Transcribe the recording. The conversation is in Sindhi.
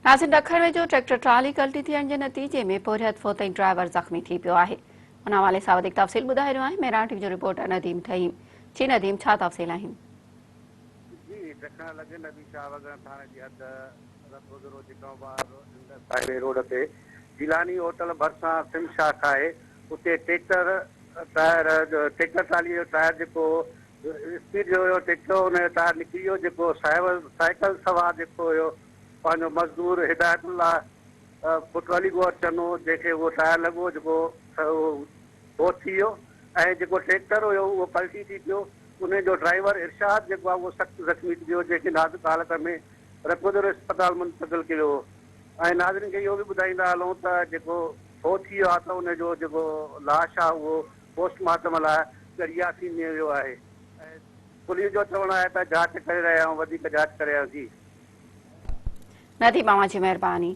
ناظرين ڏکڻ ويجهو ٽريڪٽر ٽرالي ڪلٽي ٿيڻ جي نتيجي ۾ پورهيت فوت ۽ ڊرائيور زخمي ٿي پيو آهي ان حوالي سان وڌيڪ تفصيل ٻڌائي رهيو آهي مهراڻ ٽي وي جو رپورٽر نديم ٿهيم جي نديم ڇا تفصيل آهن. جي ڏکڻ لڳ نبي شاهه وڳڻ ٿاڻي جي حد رتودرو جيڪب آباد انڊس هاء وي روڊ تي جيلاني هوٽل ڀرسان سم شاخ آهي اتي ٽريڪٽر ٽائر ٽريڪٽر ٽرالي جو ٽائر جيڪو اسپيڊ جو هيو ٽريڪٽر ان جو ٽائر نڪري ويو جيڪو سائيڪل سوار جيڪو هيو پنهنجو مزدور هدايت الله پٽ علي گوهر چنو جنهن کي اهو ٽائر لڳو جيڪو فوت ٿي ويو ۽ جيڪو ٽريڪٽر هيو اهو پلٽي ٿي پيو انهي جو ڊرائيور ارشاد جيڪو آهي اهو سخت زخمي ٿي پيو جنهن کي نازڪ حالت ۾ رڪودرو اسپتال منتقل ڪيو ويو ۽ ناظرين کي اهو به ٻڌائيندا هلون ته جيڪو فوت ٿي ويو آهي ته ان جو جيڪو لاش آهي اهو پوسٽ مارٽم لاء ڳڙهي ياسين نيو ويو آهي ۽ پوليس جو چوڻ آهي ته جاچ ڪري رهيا آهيون وڌيڪ جاچ ڪري رهيا آهيون جي. نديم اوهان جي مهرباني.